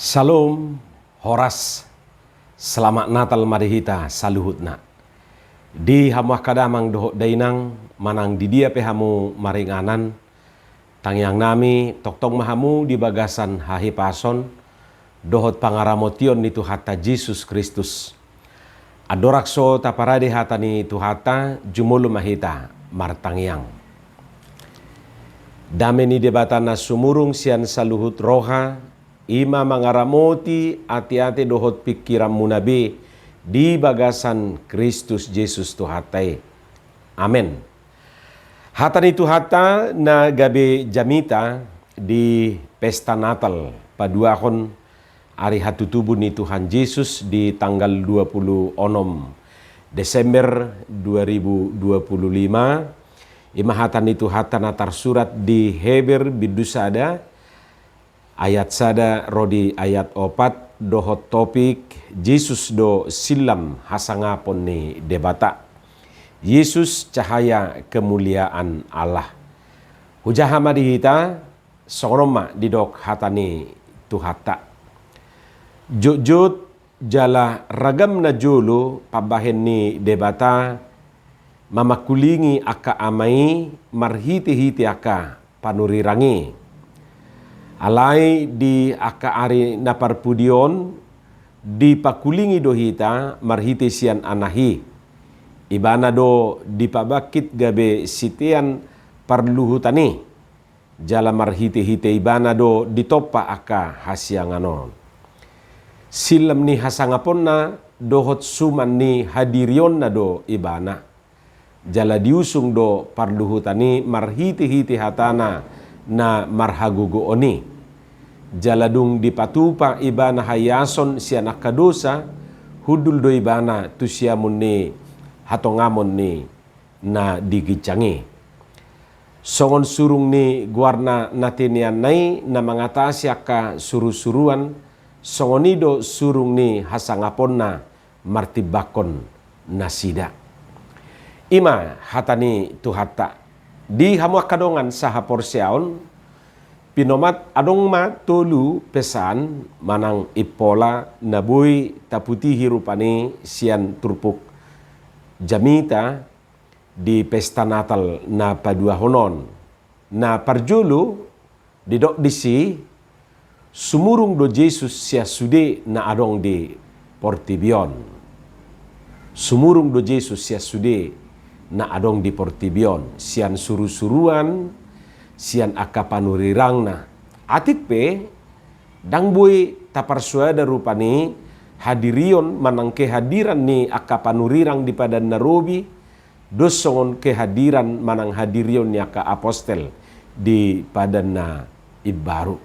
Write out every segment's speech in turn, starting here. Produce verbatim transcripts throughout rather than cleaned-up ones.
Salom, horas, selamat Natal ma di hita saluhutna. Di hamu angka damang dohot dainang, manang di dia pe hamu maringanan, tangiang nami, tongtong ma hamu di bagasan hahipason dohot pangaramotion ni Tuhanta Jesus Kristus. Andorang so taparade hata ni Tuhanta, jumolo ma hita martangiang. Dame ni Debata na sumurung sian saluhut roha, i ma mangaramoti ateate dohot pingkiranmuna be di bagasan Kristus Jesus Tuhanta i. Amen. Hata ni Tuhanta na gabe jamita di pesta Natal, paduahon ari hatutubu ni Tuhan Jesus di tanggal dua puluh onom Desember dua ribu dua puluh lima, i ma hata ni Tuhanta na tarsurat di Heber bindu sada, ayat sada ro di ayat opat, dohot topik Jesus do sillam hasangapon ni Debata. Jesus cahaya kemuliaan Allah. Hujaha ma di hita, songon on ma didok hata ni Tuhanta. Jotjot jala ragam na jolo pambahen ni Debata mamangkulingi angka ama i marhitehite angka panurirang i. Alai di angka ari na parpudi on dipangkulingi do hita marhite sian Anak i. Ibana do dipabangkit gabe sitean parluhutan i. Jala marhitehite Ibana do ditompa angka hasiangan on. Sillam ni hasangaponna dohot suman ni hadirionna do Ibana. Jala diusung do parluhutan i marhitehite hatana na marhagogoon i. Jala dung dipatupa Ibana haiason sian angka dosa, hundul do Ibana tu siamun ni hatongamon ni na di ginjang i. Songon surung ni goarna na tenianna i na mangatasi angka surusuruan, songon i do surung ni hasangaponna martimbangkon nasida. I ma hata ni Tuhanta. Di hamu angka dongan sahaporseaon, pinomat adong ma tolu pesan manang impola na boi taputihi rupani sian turpuk jamita di pesta Natal na paduahon on. Na parjolo, didok disi, sumurung do Jesus sian sude na adong di portibi on. Sumurung do Jesus sian sude na adong di portibi on, sian surusuruan, sian angka panurirangna. Atik pe, ndang boi taparsoada rupani hadirion manang kehadiran ni angka panurirang di Padan na Robi, dos songon kehadiran manang hadirion ni angka apostel di Padan na Imbaru.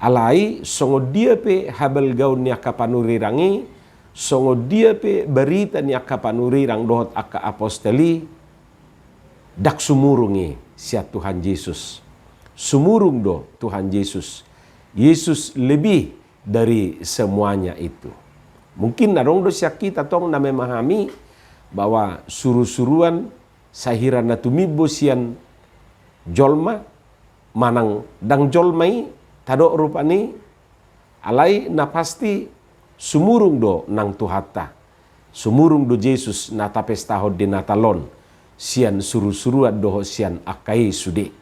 Alai songon dia pe habalgaon ni angka panurirang i, songon dia pe barita ni angka panurirang dohot angka apostel i, ndang sumurung i sian Tuhan Jesus. Sumurung do Tuhan Jesus. Yesus lebih dari semuanya itu. Mungkin adong do sian hita tong na memahami bahwa surusuruan sahira na tumimbo sian jolma, manang ndang jolma i, tadok rupani, alai na pasti sumurung do nang Tuhanta. Sumurung do Jesus na tapestahon di Natal on, sian surusuruan dohot sian angka i sude.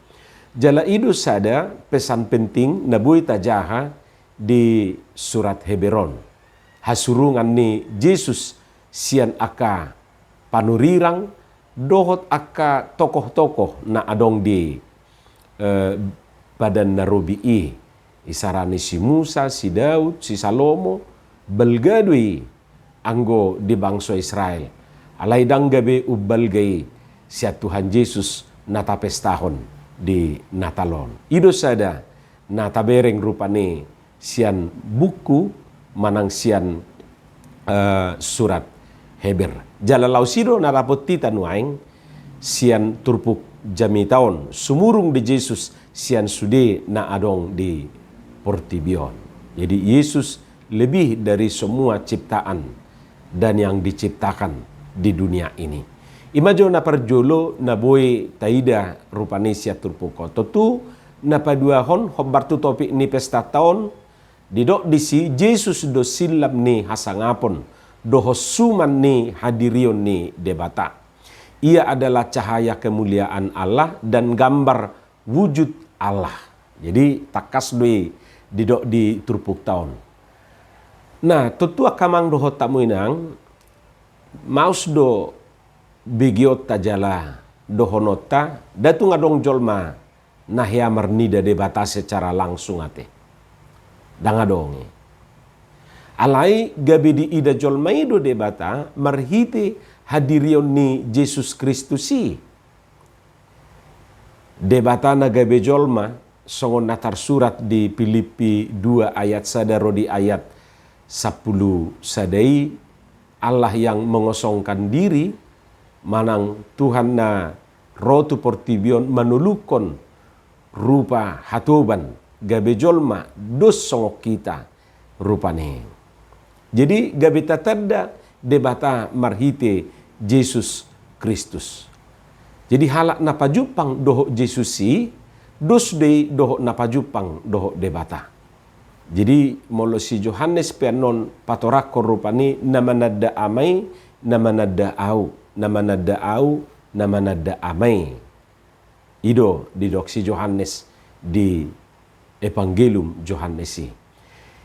Jala i do sada pesan penting na boi tajaha di surat Heber on. Hasurungan ni Jesus sian angka panurirang dohot angka tokoh-tokoh na adong di, eh, Padan na Robi i. Isarani si Musa, si Daud, si Salomo, balga do i anggo di bangso Israel. Alai ndang gabe umbalga i sian Tuhan Jesus na tapestahon di Natal on. I do sada na tabereng rupani sian buku manang sian, eh, surat Heber. Jala laos i do na dapot hita nuaeng sian turpuk jamita on, sumurung do Jesus sian sude na adong di portibi on. Jadi Yesus lebih dari semua ciptaan dan yang diciptakan di dunia ini. I ma jo na parjolo na boi taida rupani sian turpuk on. Tontu na paduahon hombar tu topik ni pestanta on, Didok disi, Jesus do sillam ni hasangapon dohot suman ni hadirion ni Debata. Ia adalah cahaya kemuliaan Allah dan gambar wujud Allah. Jadi tangkas do i didok di turpukta on. Nah, tontu angka amang dohot hamu inang, maus do begeonta jala dohononta, ndang tung adong jolma na hea marnida Debata secara langsung ate. Ndang adong i. Alai gabe diida jolma i do Debata marhite hadirion ni Jesus Kristus i. Debata na gabe jolma, songon na tarsurat di Pilippi dua ayat sada ro di ayat sampulu sada i, Allah yang mengosongkan diri, manang Tuhan na ro tu portibi on manolukhon rupa hatoban, gabe jolma, dos songon hita, rupani. Jadi gabe tatanda Debata marhite Jesus Kristus. Jadi halak na pajumpang dohot Jesus i, dos do i dohot na pajumpang dohot Debata. Jadi molo si Johannes pe annon patorangkon rupani na mananda Ama i, na mananda Ahu, na mananda Ahu, na mananda Ama i. I do didok si Johannes di Evangelium Johannes i.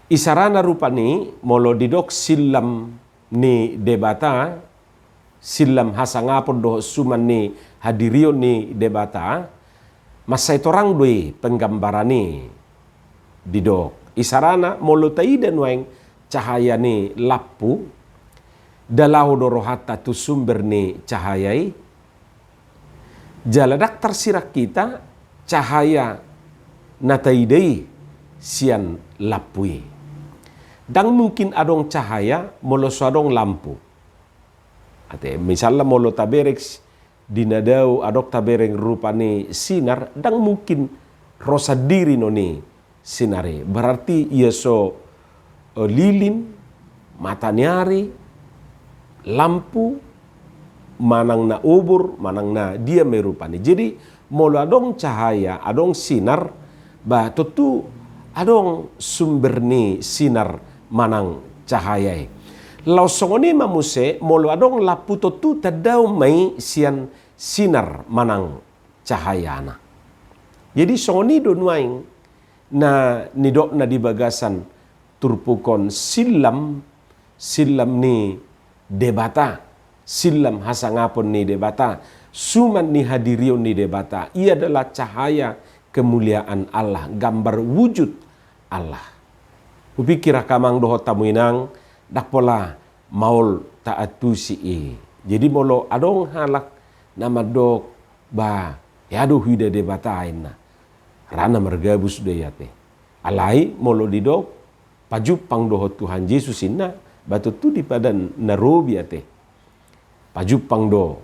Isarana rupani molo didok sillam ni Debata, sillam hasangapon dohot suman ni hadirion ni Debata, mansai torang do i penggambaran i didok. Isarana molo taida nuaeng cahaya ni lampu, ndang laho do rohanta tu sumber ni cahaya i, jala ndang tarsirang hita cahaya na taida i sian lampu i. Ndang mungkin adong cahaya molo so adong lampu. Ate, misalna molo tabereng s-, di na dao adong tabereng rupa ni sinar, ndang mungkin ro sandiri non i sinar i. Berarti ia so, eh, lilin, mataniari, lampu, manang na obor, manang na dia ma i rupani. Jadi molo adong cahaya, adong sinar, ba tontu adong sumber ni sinar manang cahaya i. Laos songon i ma muse, molo adong lampu tontu tandaon ma i sian sinar manang cahayana. Jadi songon i do nuaeng na nidokna di bagasan turpuk on, sillam, sillam ni Debata, sillam hasangapon ni Debata, suman ni hadirion ni Debata, ia adalah cahaya kemuliaan Allah, gambar wujud Allah. Hupikir angka amang dohot hamu inang, ndang pola maol taantusi i. Jadi molo adong halak na mandok, ba, hea do huida Debata inna, ra na margabus do i ate. Alai molo didok pajumpang dohot Tuhan Jesus inna, ba tontu di padan na robi ate. Pajumpang do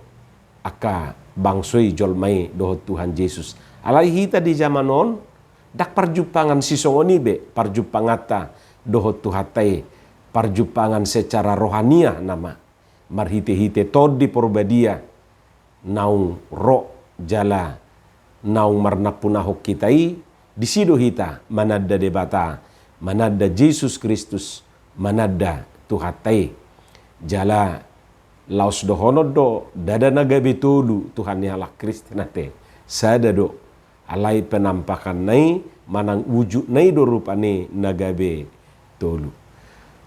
angka bangso i, jolma i dohot Tuhan Jesus. Alai hita di jaman on, ndang parjumpangan sisongon i be parjumpanganta dohot Tuhanta i, parjumpangan secara rohania nama, marhite-hite Tondi Porbadia naung ro jala naung marnampunahon hita i, disi do hita mananda Debata, mananda Jesus Kristus, mananda Tuhanta i. Jala laos dohonon do, ndada na gabe tolu Tuhan ni halak Kristen ate, sada do. Alai penampakanna i manang wujudna i do rupani na gabe tolu.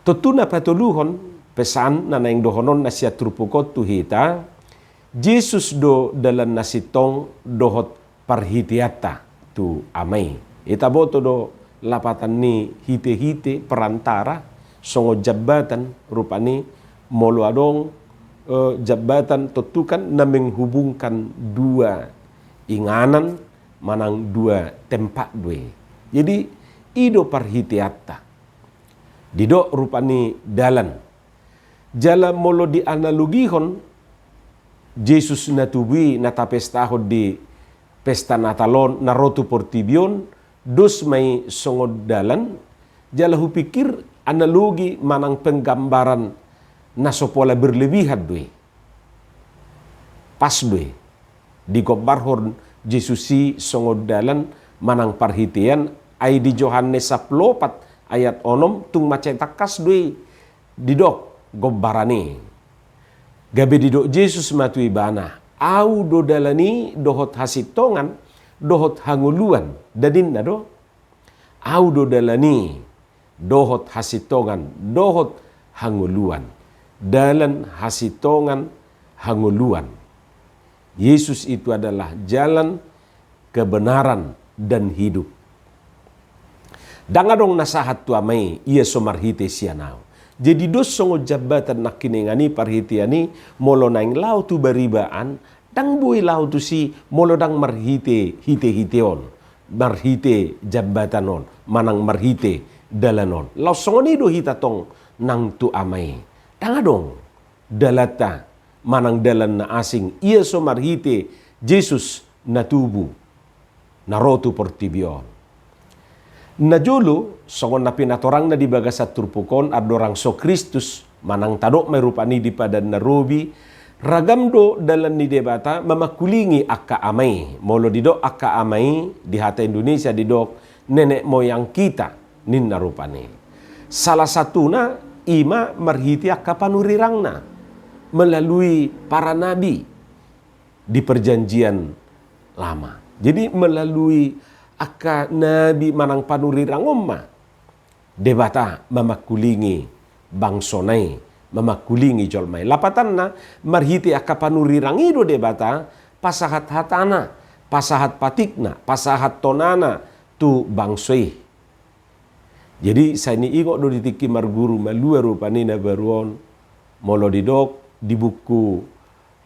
Tontu na patoluhon pesan na naeng dohononna sian turpuk on tu hita, Jesus do dalan na sintong dohot parhiteanta tu Ama i. Ita boto do lapatan ni hite-hite, perantara, songon jambatan rupani. Molo adong, eh, jambatan tontu kan na menghubungkan dua inganan manang dua tempat do i. Jadi i do parhiteanta. Didok rupani dalan. Jala molo dianalogihon, Jesus na tubu i na tapestahon di pesta Natal on na ro tu portibi on, dos ma i songon dalan. Jala hupikir analogi manang penggambaran na so pola berlebihan do i. Pas do i digombarhon Jesus i songon dalan manang parhitean, ai di Johannes sampulu opat ayat onom, tung mansai tangkas do i didok gombaran i. Gabe didok Jesus ma tu ibana, "Ahu do dalan i dohot hasintongan dohot hangoluan," da ninna do. "Ahu do dalan i dohot hasintongan dohot hangoluan." Dalan, hasintongan, hangoluan. Yesus itu adalah jalan, kebenaran, dan hidup. Ndang adong na sahat tu Ama i, ia so marhite sian ahu. Jadi dos songon jambatan nangkiningan i, parhitean i, molo naeng laho tu baribaan, ndang boi laho tusi molo ndang marhite hite-hite on, marhite jambatan on, manang marhite dalan on. Laos songon i do hita tong nang tu Ama i. Ndang adong dalanta manang dalan na asing, ia so marhite Jesus na tubu, na ro tu portibi on. Na jolo, songon na pinatorangna di bagasan turpuk on, andorang so Kristus, manang tadok ma i rupani di Padan na Robi, ragam do dalan ni Debata mamangkulingi angka Ama i. Molo didok angka Ama i, di hata Indonesia didok nenek moyang kita, ninna rupani. Salah satuna i ma marhite angka panurirangna melalui para nabi di Perjanjian Lama. Jadi melalui angka nabi manang panurirang on ma Debata mamangkulingi bangsona i, mamangkulingi jolma i. Lapatanna, marhite angka panurirang i do Debata pasahat hatana, pasahat patikna, pasahat tonana tu bangso i. Jadi, sai niingot do di tingki marguru malua rupani na baru on, molo didok di buku,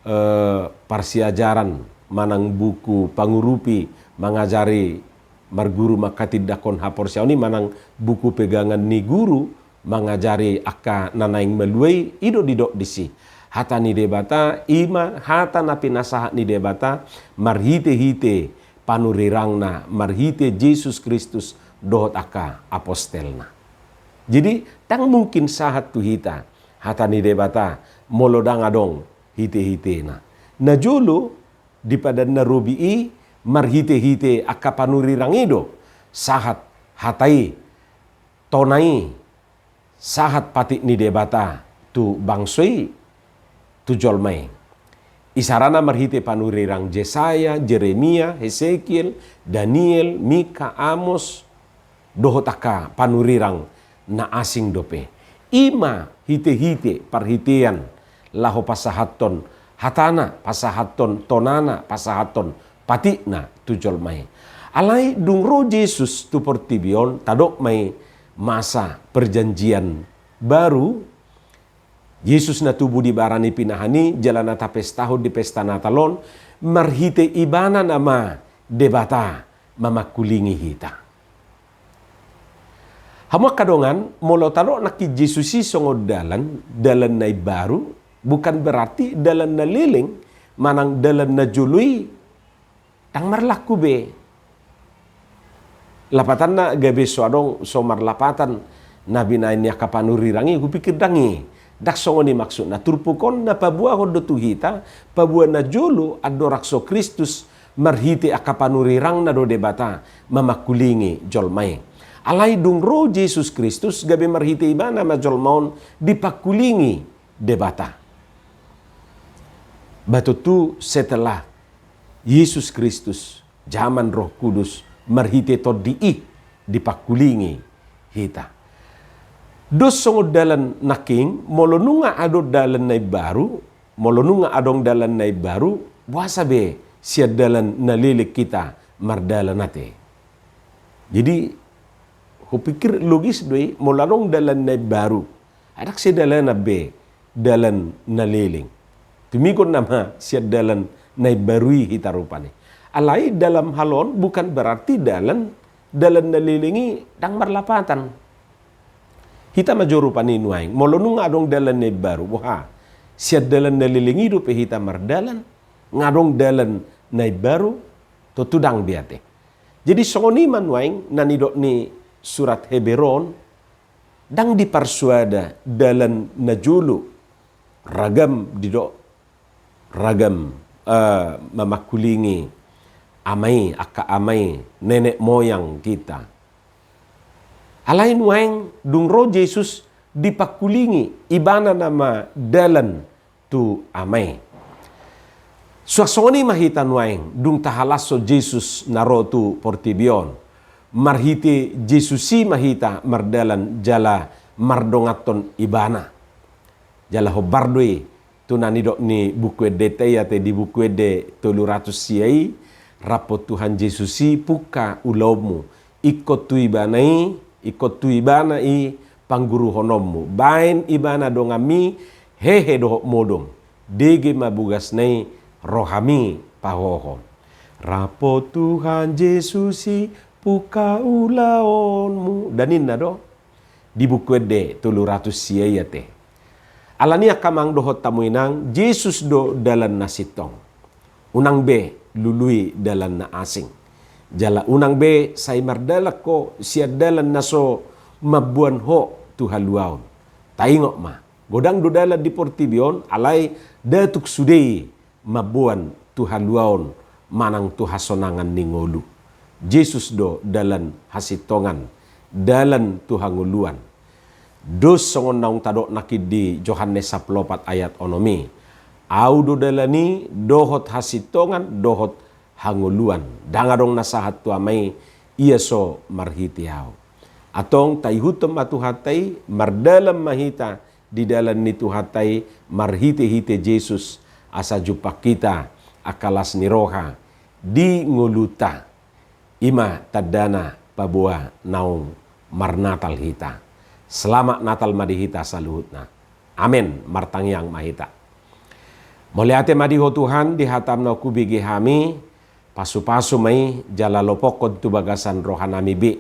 eh, parsiajaran manang buku pangurupi mangajari marguru manghatindanghon haporseaon i manang buku pegangan ni guru mangajari angka na naeng malua i, i do didok disi. Hata ni Debata, i ma hata na pinasahat ni Debata, marhite-hite panurirangna, marhite Jesus Kristus dohot angka apostelna. Jadi, ndang mungkin sahat tu hita hata ni Debata, molo ndang adong hite-hitena. Na jolo, di Padan na Robi i, marhite-hite angka panurirang i do sahat hata i, tona i, sahat patik ni Debata tu bangso i, tu jolma i. Isarana marhite panurirang Jesaya, Jeremia, Hesekiel, Daniel, Mika, Amos, dohot angka panurirang na asing dope. I ma hite-hite parhitean laho pasahathon hatana, pasahathon tonana, pasahathon patikna tu jolma i. Alai dung ro Jesus tu portibi on, tadok ma i masa Perjanjian Baru, Jesus na tubu di bara ni pinahan i, jala na tapestahon di pesta Natal on, marhite ibana nama Debata mamangkulingi hita. Hamu angka dongan, molo tadok nangkin Jesus i songon dalan, dalan na imbaru, bukan berarti dalan na leleng, manang dalan na jolo i, ndang marlaku be. Lapatanna gabe so adong, so marlapatan na binaen ni angka panurirang i, hupikir ndang i. Ndang songon i maksudna. Turpuk on na paboahon do tu hita, paboa na jolo andorang so Kristus marhite angka panurirangna do Debata mamangkulingi jolma i. Alai dung ro Jesus Kristus gabe marhite ibana ma jolma on dipangkulingi Debata. Ba tontu setelah Jesus Kristus, jaman Roh Kudus, marhite Tondi i dipangkulingi hita. Dos songon dalan nangkin, molo nunga adong dalan na imbaru, molo nunga adong dalan na imbaru, boasa be sian dalan na leleng hita mardalan ate. Jadi, hupikir logis do i, molo adong dalan na imbaru, ai ndang sai dalanan be dalan na leleng. Tumigon nama sian dalan na imbaru i hita rupani. Alai dalam hal on bukan berarti dalan, dalan na leleng i ndang marlapatan. Hita ma jo rupani nuaeng, molo nunga adong dalan na imbaru, boha, sian dalan na leleng i dope hita mardalan, nga adong dalan na imbaru, tontu ndang be ate. Jadi songon i ma nuaeng na nidok ni surat Heber on, ndang diparsuada dalan na jolo, ragam didok, ragam, eh, mamangkulingi ama i, angka ama i, nenek moyang kita. Alai nuaeng dung ro Jesus dipangkulingi ibana nama dalan tu Ama i. Suang songon i ma hita nuaeng dung tahalashon Jesus na ro tu portibi on. Marhite Jesus i ma hita mardalan jala mardonganhon ibana. Jala hombar do i tu na nidok ni Buku Endenta i ate di Buku Ende tolu ratus sia i, rap Tuhan Jesus i pungka ulaonmu, ingkon tu ibana i, ingkon tu ibana i pangguruhononmu, baen ibana donganmi hehe dohot modom, dege ma bogasna i rohami pahohom. Rap Tuhan Jesus i pungka ulaonmu, da ninna do di Buku Ende tolu ratus sia i ate. Alani i angka amang dohot hamu inang, Jesus do dalan na sintong. Unang be lului dalan na asing. Jala unang be sai mardalan ho sian dalan na so mamboan ho tu haluaon. Taingot ma, godang do dalan di portibi on, alai nda tung sude i mamboan tu haluaon manang tu hasonangan ni ngolu. Jesus do dalan hasintongan, dalan tu hangoluan. Dos songon naung tadok nangkin di Johannes sampulu opat ayat onom i, Au do dalan i, dohot hasintongan, dohot hangoluan. Ndang adong na sahat tu Ama i, ia so marhite Au. Antong taihuthon ma Tuhanta i, mardalan ma hita di dalan ni Tuhanta i marhitehite Jesus, asa jumpang hita angka las ni roha di ngolunta. I ma tandana paboa naung marnatal hita. Selamat Natal ma di hita saluhutna. Amen. Martangiang ma hita. Mauliate ma di Ho Tuhan di hataM na hubege hami, pasupasu ma i jala lopokkon tu bagasan rohanami be,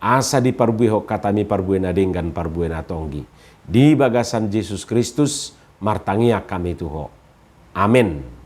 asa diparbuehon hataMi parbue na denggan parbue na tonggi. Di bagasan Jesus Kristus martangiang hami tu Ho. Amen.